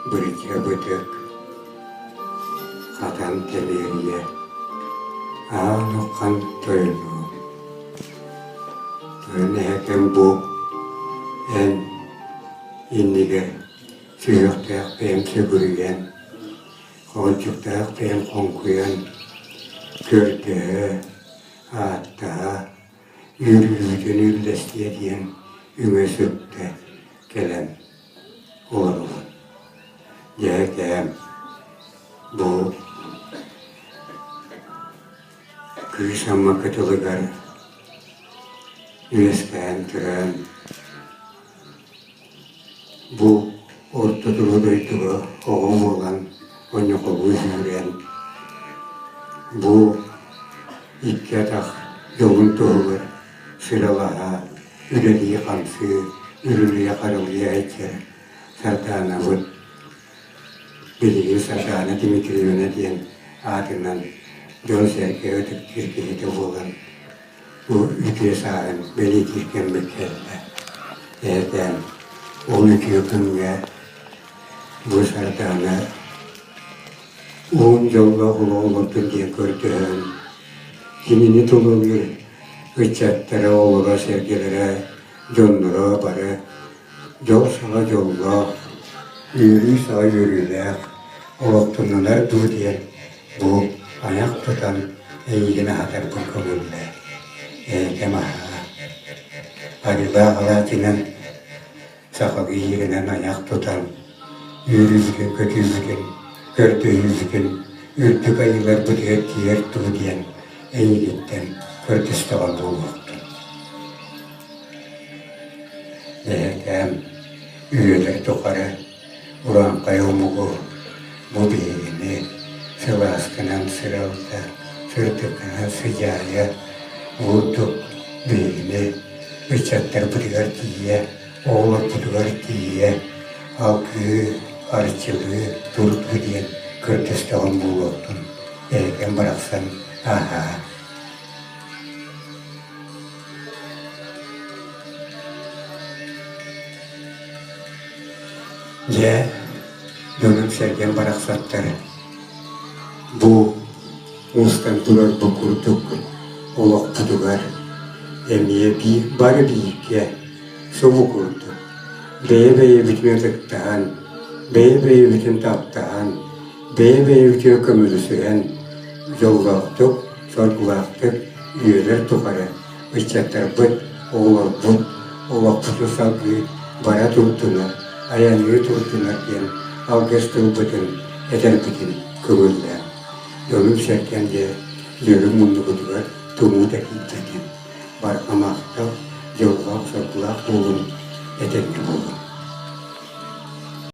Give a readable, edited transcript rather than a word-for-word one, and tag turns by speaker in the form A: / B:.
A: Бырдьа-бытык, Хатан Тэмиэрийэ, Аан Уххан тойонуом. Тойон эһэкэм бу эн иннигэр сүһүөхтээх бэйэм сүгүрүйэн, хоончуктаах бэйэм хоҥкуйан, көрдөһө, ааттаһа, үөрүүбүтүн үллэстиэ диэн үҥэ-сүктэ кэлэн олоробун. Дьэ, бу Кыыс Амма кытылыгар үөскээн төрөөн бу орто туруу дойдуга оҕо буолан онньохолуу сүүрэн бу икки атах дьолун туһугар сыралаһа, үлэлии-хамсыы, үрүлүйэ-харылыйа сылдьар Сардаанабыт билигин Сардаана Дмитриевна диэн аатынан дьон-сэргэ ытыктыыр киһитэ буолан бу үтүө сааһын бэлиэтиир кэммит кэллэ. Эһэтээн ол үтүө күҥҥэ бу Сардаана уһун дьоллоох олоҕу олордун диэн көрдөһөн, кинини тулалыыр ыччаттара, оҕолоро, сэргэлэрэ, дьонноро бары дьол саҕа дьоллоох, үөрүү саҕа үөрүүлээх олохтоннулар дуу диэн бу айах тутан эйигин аһатарбын көҥүллээ. Эйэкэм аһаа. Арыылаах алаадьынан сахалыы ииринэн айах тутан үөрүүбүтүн көтүүбүтүн, көрдөһүүбүтүн үрдүк айыыларбытыгар тиийэр дуу диэн эйигиттэн көрдөстөҕүм буолуохтун. Эһэкээм үйэлэр тухары урааҥхай омугу бу биһигини сылааскынан сыралта, сырдыккынан сыдьаайа, курдук биһигини ыччаттарбытыгар тиийэ, оҕолорбутугар тиийэ алгыы, арчылыы турдуу диэн көрдөстөҕүм буолуохтун, эһэкэм барахсан ааһаа. Дьэ, дьонум-сэргэм барахсаттар бу уустан турар бу курдук олохпутугар эмиэ биир бары бииргэ субу курдук бэйэ-бэйэбитин ытыктаһан, бэйэ-бэйэбитин таптаһан, бэйэ-бэйэбитигэр көмөлөсүһэн дьоллоохтук, соргулаахтык үйэлэр тухары ыччаттарбыт, оҕолорбут олохпутун салгыы бара турдунар, айанныы турдунар диэн алгыс тылбытын этэрбитин көҥүллээн, дьонум-сэргэм дьэ дьүөрүм муннугутугар тумуу да киирбэтин, барҕа махтал, дьоллоох-соргулаах буолун, этэҥҥэ буолун.